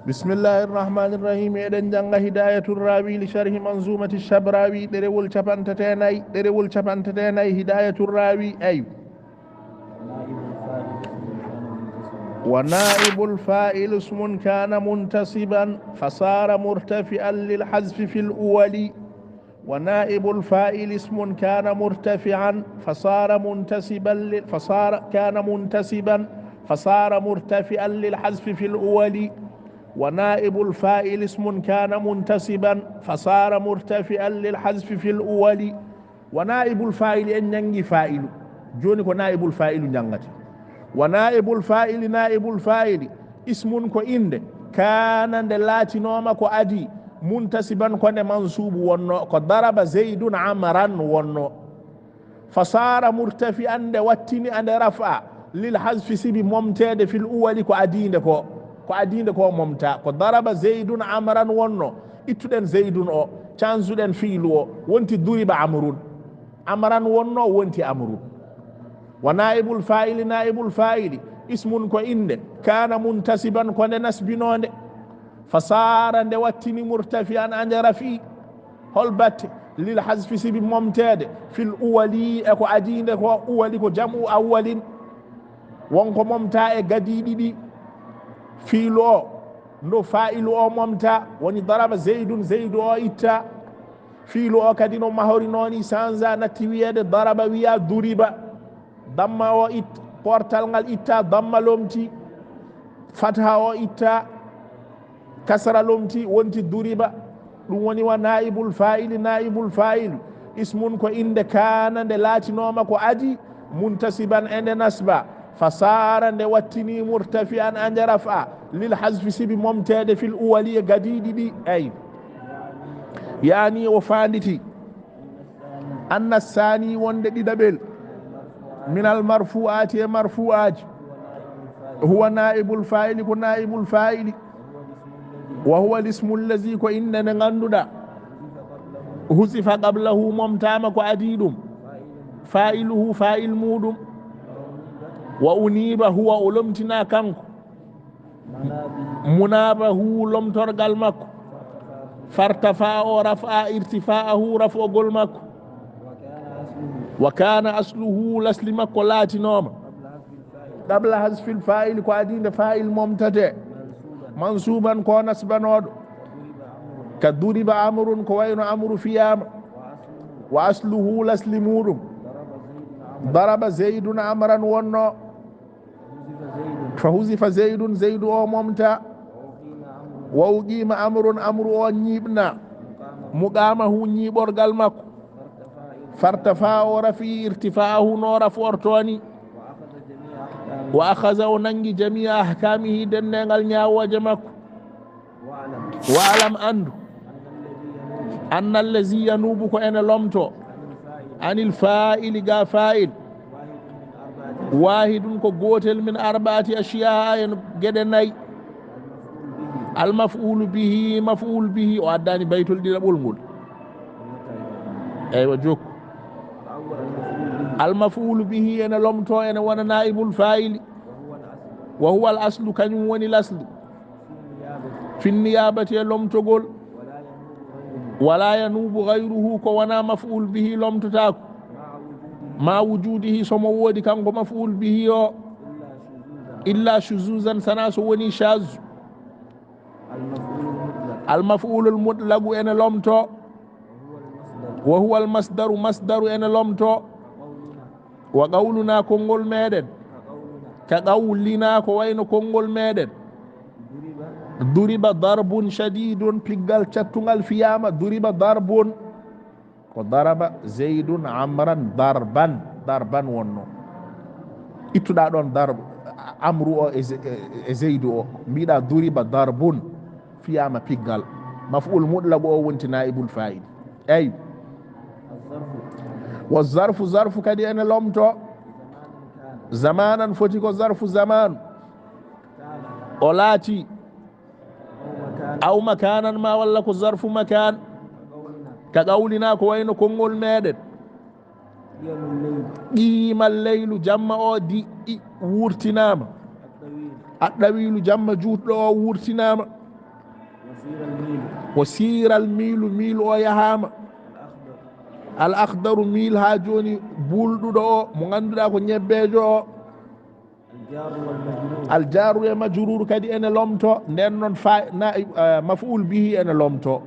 بسم الله الرحمن الرحيم إذن جنگ هداية الراوي لشرح منظومة الشبراوي درول شبان تتيني هداية الراوي أي ونائب الفاعل اسم كان منتصبا فصار مرتفعا للحذف في الأول ونائب الفاعل اسم كان مرتفعا فصار مرتفعا للحذف في الأول ونائب الفاعل اسم كان منتسبا فصار مرتفعا للحذف في الأول ونائب الفاعل أن ينجي فاعل جوني كو نائب الفاعل نجنغتي ونائب الفاعل اسم كو إند كان دلاتي نوما كو أدي منتسبا كو منصوب ونو كو ضرب زيد عمرا ونو فصار مرتفعا واتني أن رفع للحذف سبي ممتد في الأول كو أدين كو momta ko daraba zaidun amran wonno ittuɗen zaidun o cansuɗen fiilu o wonti duriba amran wonno wonti amrun wa naibul fa'ili ismun ko inde kana muntasiban ko nde nasbinode fasara nde wattini murtafi'an ande rafi hol batte lil hasfi sibi momtede fil uwali e ko adinde ko uwali ko jamu awwalin wonko momta e gadi ɗiɗi fiilu o ndo fa'ilu o momta woni daraba zeydu o itta fiilu o kadi no mahori nooni sanza natti wiyede daraba wiya duriba damma o itta portal ngal itta damma lomti fatha o itta kasra lomti wonti duriba ɗum woni wa naibul fa'il ismun ko inde kana nde laatinoma ko adi muntasiban ende nasba fasara nde wattini murtafi'an ande rafa lil hazfi sibi momtede fil uwali gadidi ɗi ay yani o fanditi anna sani wonde ɗiɗaɓel min al marfu'ati e marfu'aji huwa naibul fa'ili ko naibul fa'ili wa huwa lismu allazi ko inde nde ganduɗa husifa qablahu momtama ko adi ɗum fa'iluhu fa'il muɗum wa uniba huwa o lomtina kanko munabahu lomtorgal makko fartafa o rafa irtifa'ahu rafogol makko wa kana asluhu lasli makko laatinoma qabla hasfil fa'il ko adinde fa'il momtate mansuban ko nasbanoɗo ka duriba amrun ko wayno amru fiyama wa asluhu lasli muɗum daraba zaidun amran wonno فهزف زيد او ممتا ووقيم امر او نيبنا مقامه نيبورغال ماكو فارتفع ورفي ارتفاعه نور فورتوني واخذ وننجي جميع احكامه دنغال نياوجه ماكو واعلم ان الذي ينوب ان لومتو عن الفاعل غا فاعل واحد كو غوتل من أربعة أشياء جدناي المفعول به وعداني بيت الدربول مول أيوة جوك المفعول به أنا لمتو أنا وانا نائب الفاعل وهو الأصل كان وني الأصل في النيابة لمتو قول ولا ينوب غيره كو وانا مفعول به لمتو تاكو ما وجوده سموودي كان مفعول به إلا شذوذا سناس وني شاذ المفعول المطلق أنا لمتو وهو المصدر مصدر أنا لمتو وقولنا كونغول ميدن كقولنا كوين كونغول ميدن ضرب ضرب شديد بيغال تشاتونغال فياما ضرب ضرب ko daraba zeydun amran darban wonno ittuɗa ɗon amru o e zeydu o mbiɗa duriba darbun fiyama piggal maf'ul mutlaq o wonti naibul fa'il eyi wa zarfu kadi ene lomto zamanan foti ko zarfu zamanu o laati aw makanan ma walla ko zarfu makan ka qawlina ko wayno konngol meɗen qiimal leylu jamma o wurtinama addawilu jamma juutɗo o wurtinama وسير الميل ميل أو يهام الأخضر ميل هاجوني بولدو دو مغندو كو نيبيجو الجار يا مجرور كدي أنا لومتو نون مفعول به أنا لومتو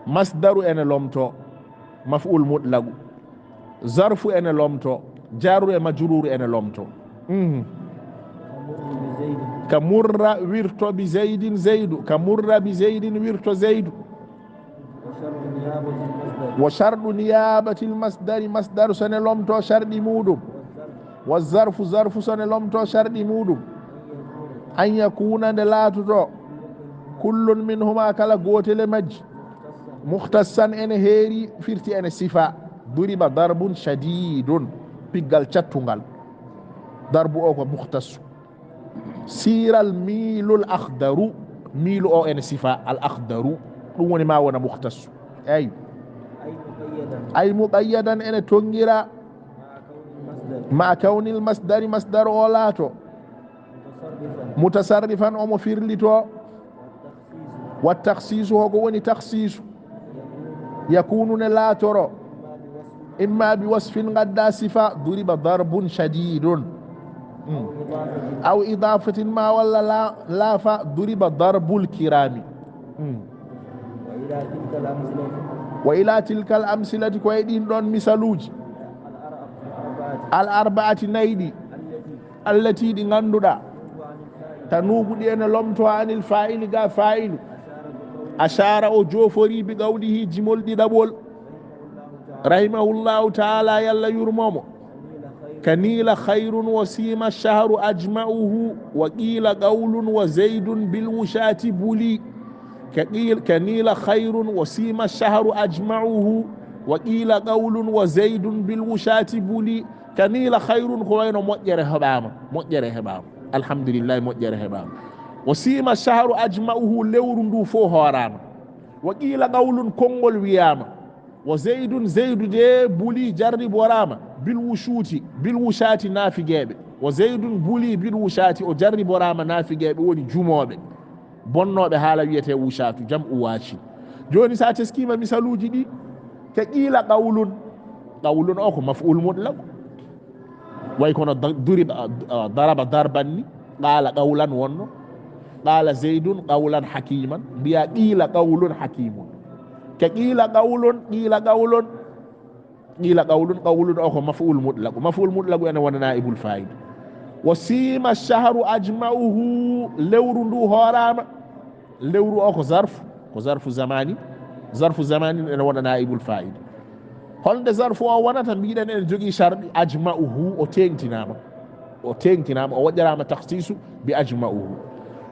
مصدر أنا لومتو مفعول مطلق ظرف أنا لومتو جار يا مجرور أنا لومتو كمر ويرتو بزيد زيد كمر بزيد ويرتو زيد وشرط نيابة المصدر مصدر سنة لومتو شرط مودم والظرف ظرف سنة لومتو شرط مودم أن يكون دلاتو كل منهما كلا قوتل مج مختصا ان هيري فيرتي ان صفة ضرب ضرب شديد بيقال تشتونغال ضرب او مختص سير الميل الأخضر ميل او ان صفة الأخضر دون ما وانا مختص أي مقيدا ان تنجر مع كون المصدر مصدر اولاتو متصرفا او مفيرلتو والتخصيص هو تخصيص يكون لا ترى إما بوصف غدا صفة ضرب ضرب شديد أو إضافة ما ولا لا فضرب ضرب الكرام وإلى تلك الأمثلة كويدين دون مثالوج الأربعة نيدي التي دي غندودا تنوب دي أنا لمتو عن الفاعل غا فاعل أشار أو جوفري بقوله جمول دي دبول رحمه الله تعالى يلا يرممو كنيل خير وسيم الشهر أجمعه وقيل قول وزيد بالوشاة بولي كنيل خير وسيم الشهر أجمعه وقيل قول وزيد بالوشاة بولي كنيل خير خوين مؤجر هبام الحمد لله مؤجر هبام وسيم الشهر أجمعه لورندو فوهرانا وقيل قول كونغول وياما وزيد زيد دي بولي جرب وراما بالوشات نافي جيبه وزيد بولي بالوشات وجرب وراما نافي جيبه وني جموبه بونوبه حالا ويته وشات جمع واشي جوني سا تسكيما مثالوجي دي كقيل قول أو مفعول مطلق ويكون ضرب ضربا قال قولا ونو قال زيد قولا حكيما بيا قيل قول حكيم كقيل قول قول أو مفعول مطلق أنا وانا نائب الفاعل وسيم الشهر أجمعه لورندو هرام لورو أو ظرف زماني أنا وانا نائب الفاعل هل ده ظرف أو وانا تنبيدا أن جوجي شرط أجمعه أو تنتنام أو وجرام تخصيصه بأجمعه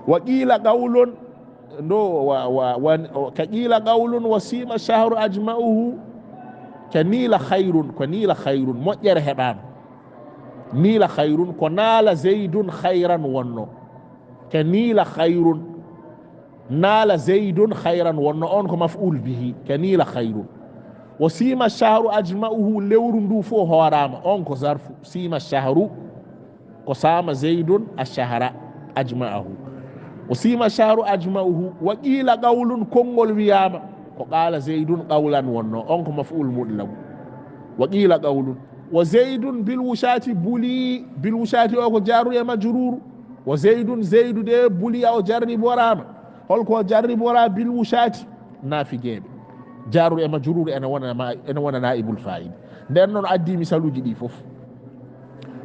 وقيل قول كقيل قول وسيم الشهر أجمعه كنيل خير مؤجر هبام نيل خير كنال زيد خيرا ونو كنيل خير نال زيد خيرا ونو أنك مفعول به كنيل خير وسيم الشهر أجمعه لورندو فو هورام أنك ظرف سيم الشهر قسام زيد الشهر أجمعه وسيم الشهر أجمعه وقيل قول كونغول وياما وقال زيد قولا ونو أنك مفعول مطلق وقيل قول وزيد بالوشات بولي بالوشات أو جار يا مجرور وزيد دي بولي أو جرب وراما هل كو جرب ورا بالوشات نافي جيب جار يا مجرور أنا وانا نائب الفاعل لأنه أدي مثال جدي فوف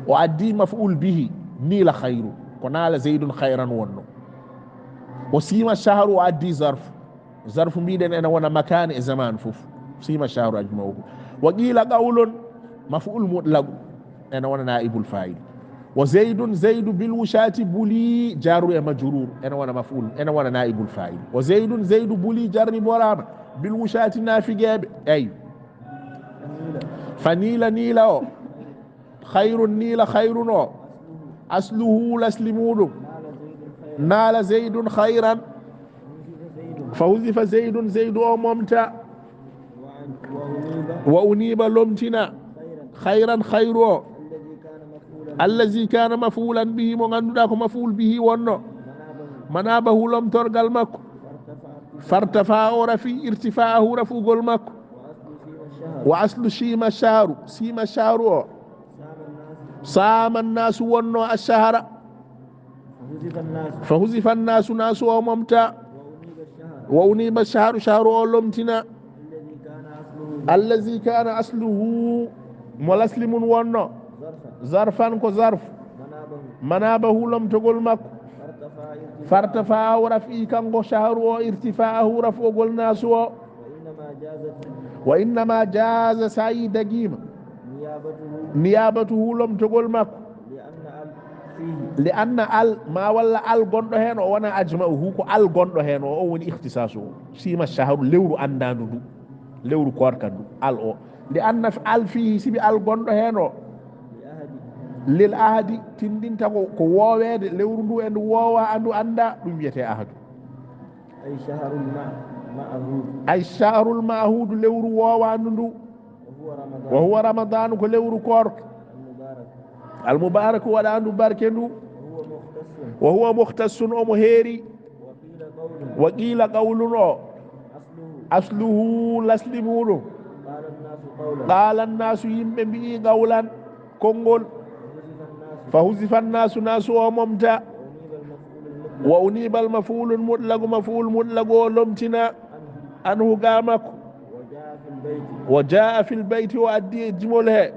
وأدي مفعول به نيل خير كنال زيد خيرا ونو وسيما الشهر وأدي ظرف ميدن أنا وانا مكان زمان فوف سيما الشهر أجمعه وقيل قول مفعول مطلق أنا وانا نائب الفاعل وزيد بالوشاة بولي جار يا مجرور أنا وانا مفعول أنا وانا نائب الفاعل وزيد بولي جر وراما بالوشاة نافي جاب أي فنيل خير أصله لسلمود نال زيد خيرا فوظف زيد وممتع وأنيب لمتنا خيرا خير الذي كان مفعولا به مغنداك مفعول به ونو منابه لم ترقل مكو فارتفع ورفي ارتفاعه رفو قول مكو وأصل شيما الشهر سيما الشهر صام الناس ونو الشهر فهزف الناس ناس وممتع وأنيب الشهر شهر ولمتنا الذي كان أصله ملسلم ونو ظرفا كظرف منابه لم تقول مكو فارتفع ورفي كان شهر وارتفاعه رفو قول ناس وإنما جاز سعيد دقيمة نيابته لم تقول مكو لأن ما ولا قندو هين وانا أجمعه كو قندو هين او اختصاصه سيما الشهر لورو أندانو lewru korkandu al o li anna al fihi sibi al gonɗo hen o lil ahadi tindinta ko woowede lewru ndu e ndu woowa andu anda ɗum wiyete ahadu ay shahrul mahudu lewru woowandu ndu wa huwa ramadanu ko lewru korka al mubaraku waɗandu barke ndu wa huwa muhtassun omo heeri wa qila qawlun o asluhu lasli muɗum qala annasu yimɓe mbi'i qawlan konngol fa husifa annasu nasu o momta wa uniba al mafulu mutlagu o lomtina anhu ga makko wa jaa fi lbeyti o addi e jimol he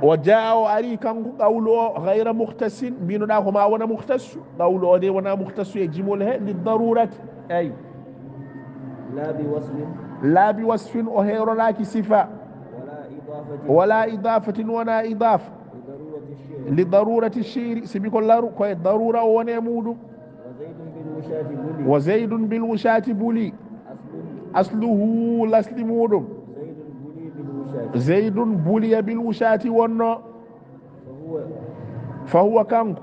wa jaa o ari kanko qawlu o gayra muhtasin mbinoɗa ko ma wona muhtasu qawlu o de wona muhtasu e jimol he li darurati ay لا بوصف أهيرلاك صفة ولا إضافة ولا إضافة لضرورة الشيء سبيك الله كوي ضرورة ونمود وزيد بالوشاة بولي أصله لسل مود زيد بولي بالوشاة ون فهو كان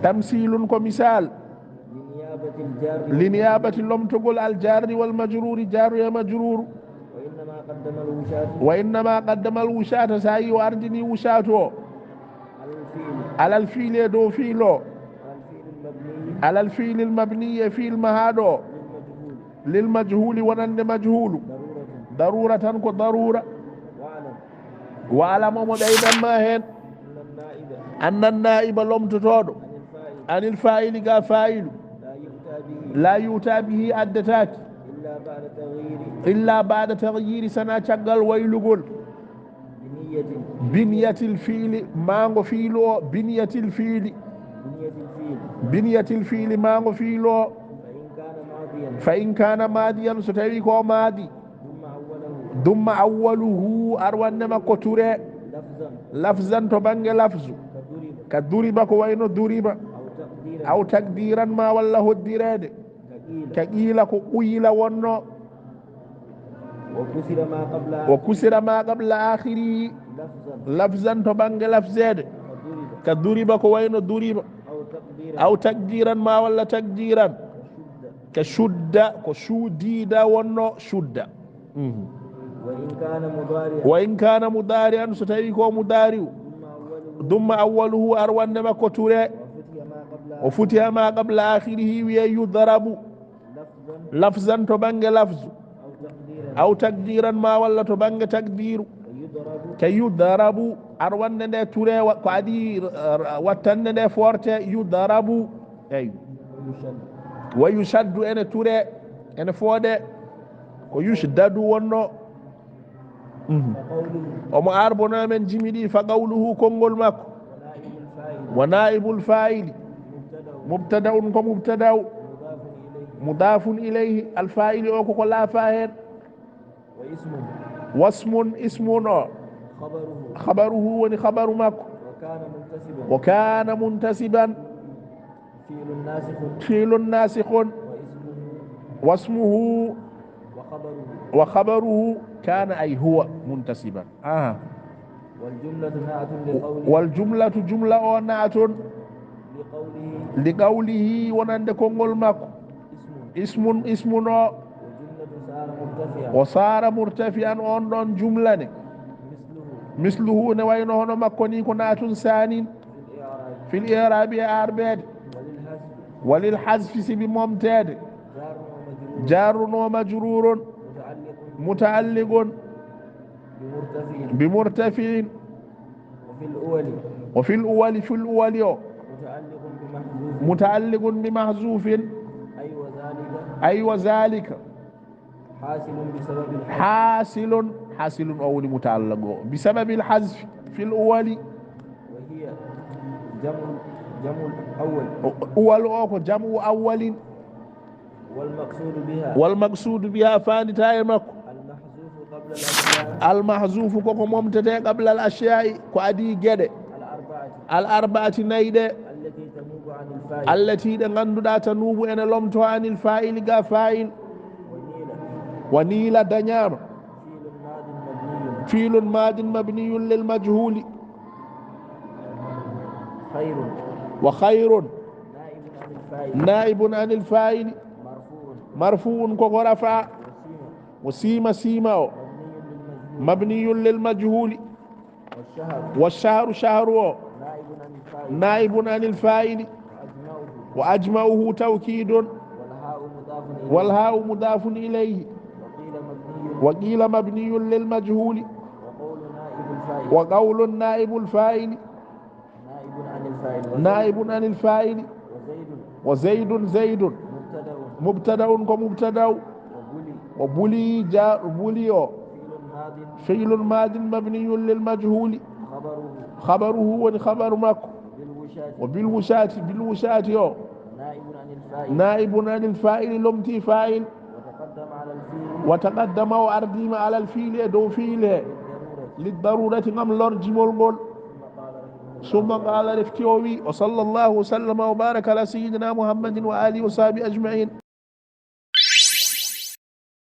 تمثيل كمثال لنيابة لم تقول الجار والمجرور جار يا مجرور وإنما قدم الوشاة ساي وأرجني وشاته على الفيل دو فيلو على الفيل المبني في المهادو للمجهول ونن مجهول ضرورة كضرورة وعلم مدينا ما هن أن النائب لم تتودو عن الفاعل قا فاعل لا يؤتى به أدتاك إلا بعد تغيير سنة شغل ويلغل بنية الفيل مانغو فيلو بنية الفيل مانغو فيلو فإن كان ماضيا ستريكو ماضي ثم أوله أروان كتوري لفظا تبنغ لفظ كدرب كوينو درب أو تقديرا ما والله الدراد كقيل قيل ونو وكسر ما قبل آخره لفظا تبنغ لفظاد كدرب كوينو درب أو تقديرا ما ولا تقديرا كشد كشديد ونو شد وإن كان مضارعا ستريكو مضارع ثم أوله أروان ما كتوري وفتح ما قبل آخره ويضرب لفظا تبنغ لفظ أو تقديرا ما ولا تبنغ تقدير كي يضرب أروان ده توري وقادي واتن ده فورت يضرب أي ويشد أنا توري أنا فورت ويشدد ونو وما أربنا من جميلي فقوله كونغول ماكو ونائب الفاعل مبتدأ كمبتدأ مضاف إليه الفاعل أو لا فاعل واسم اسم خبره ونخبر ماكو وكان منتسبا فعل ناسخ واسمه وخبره كان أي هو منتسبا والجملة جملة أو نعت لقوله ونند كونغول ماكو اسم وصار مرتفعا أون جملة مثله نوين هنا ماكو نيكو نعت ثاني في الإعراب أربعة وللحذف سبي ممتد جار ومجرور متعلق بمرتفع وفي الأول متعلق بمحذوف أي وذلك حاصل أول متعلق بسبب الحذف في الأول وهي جمع أول جمع أول والمقصود بها فان تايمك المحذوف كوكو ممتدى قبل الأشياء كأدي جد الأربعة نيدة التي تغندو تنوب أن لم عن الفاعل فاعل ونيل دنيار فيل ماد مبني للمجهول وخير نائب عن الفاعل مرفوع كوكو رفع وسيما مبني للمجهول والشهر شهر نائب عن الفاعل وأجمعه توكيد والهاء مضاف إليه وقيل مبني للمجهول وقول نائب الفاعل نائب عن الفاعل وزيد مبتدأ كمبتدأ وبلي جار بليو فعل ماض مبني للمجهول خبره وخبر مكو وبالوشاة يو نائب عن الفاعل لمتي فاعل وتقدم وأرديم على الفيل دو فيله للضرورة غم لرج مولغول ثم قال رفتيوي وصلى الله وسلم وبارك على سيدنا محمد وآله وصحبه أجمعين.